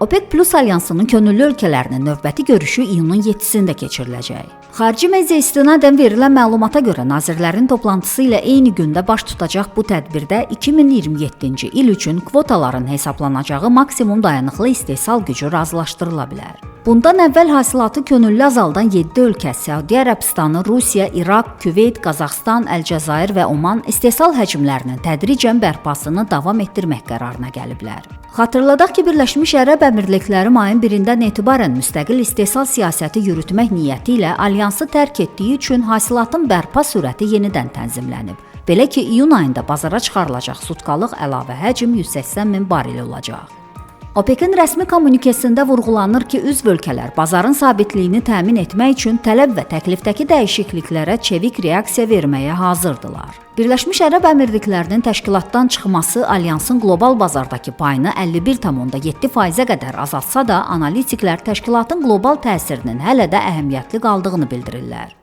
OPEC Plus alyansının könüllü ölkələrinin növbəti görüşü iyunun 7-sində keçiriləcək. Xarici media istinadən verilən məlumata görə nazirlərin toplantısı ilə eyni gündə baş tutacaq bu tədbirdə 2027-ci il üçün kvotaların hesablanacağı maksimum dayanıqlı istehsal gücü razılaşdırıla bilər. Bundan əvvəl hasilatı könüllü azaldan 7 ölkə Səudiyyə Ərəbistanı, Rusiya, İraq, Küveyt, Qazaxıstan, Əlcəzair və Oman istehsal həcmlərinin tədricən bərpasını davam etdirmək qərarına gəliblər. Xatırladaq ki, Birləşmiş Ərəb Əmirlikləri mayın 1-dən etibarən müstəqil istehsal siyasəti yürütmək niyyəti ilə alyansı tərk etdiyi üçün hasilatın bərpa sürəti yenidən tənzimlənib. Belə ki, iyun ayında bazara çıxarılacaq sutkalıq əlavə həcm 180 min barel olacaq. OPEC-in rəsmi kommunikesində vurğulanır ki, üzv ölkələr bazarın sabitliyini təmin etmək üçün tələb və təklifdəki dəyişikliklərə çevik reaksiya verməyə hazırdılar. Birləşmiş Ərəb Əmirliklərinin təşkilatdan çıxması alyansın qlobal bazardakı payını 51,7%-ə qədər azaltsa da, analitiklər təşkilatın qlobal təsirinin hələ də əhəmiyyətli qaldığını bildirirlər.